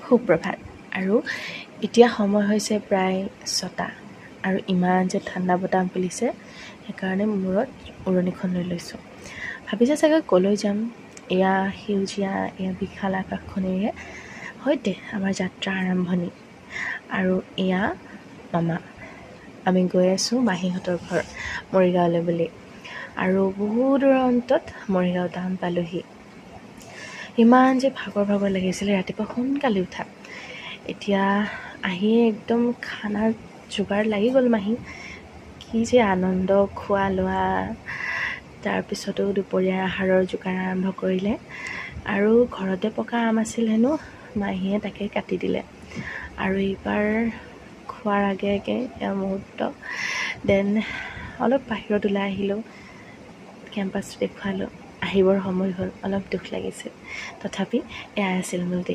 সুপ্ৰভাত। আৰু এতিয়া সময় হৈছে প্ৰায় 6টা আৰু ইমান যে ঠাণ্ডা বতাহ বলিছে, সেইকাৰণে মূৰত উৰণিখন লৈ লৈছোঁ। ভাবিছে চাগৈ ক'লৈ যাম, এয়া সেউজীয়া, এয়া বিশাল আকাশখনেৰে সৈতে আমাৰ যাত্ৰা আৰম্ভণি। আৰু এয়া মামা, আমি গৈ আছোঁ মাহীহঁতৰ ঘৰ মৰিগাঁৱলৈ বুলি। আৰু বহু দূৰৰ অন্তত মৰিগাঁও টাউন পালোহি। ইমান যে ভাগৰ ভাগৰ লাগিছিলে ৰাতিপুৱা সোনকালে উঠা। এতিয়া আহিয়ে একদম খানা যোগাৰ লাগি গ'ল মাহী। কি যে আনন্দ খোৱা লোৱা। তাৰপিছতো দুপৰীয়াৰ আহাৰৰ যোগাৰ আৰম্ভ কৰিলে। আৰু ঘৰতে পকা আম আছিল হেনো, মাহীয়ে তাকে কাটি দিলে। আৰু এইবাৰ খোৱাৰ আগে আগে এয়া মুহূৰ্ত। Then অলপ বাহিৰত ওলাই আহিলোঁ, কেম্পাছটো দেখুৱালোঁ। আহিবৰ সময় হ'ল, অলপ দুখ লাগিছিল, তথাপি এয়াই আছিল মূল দিন।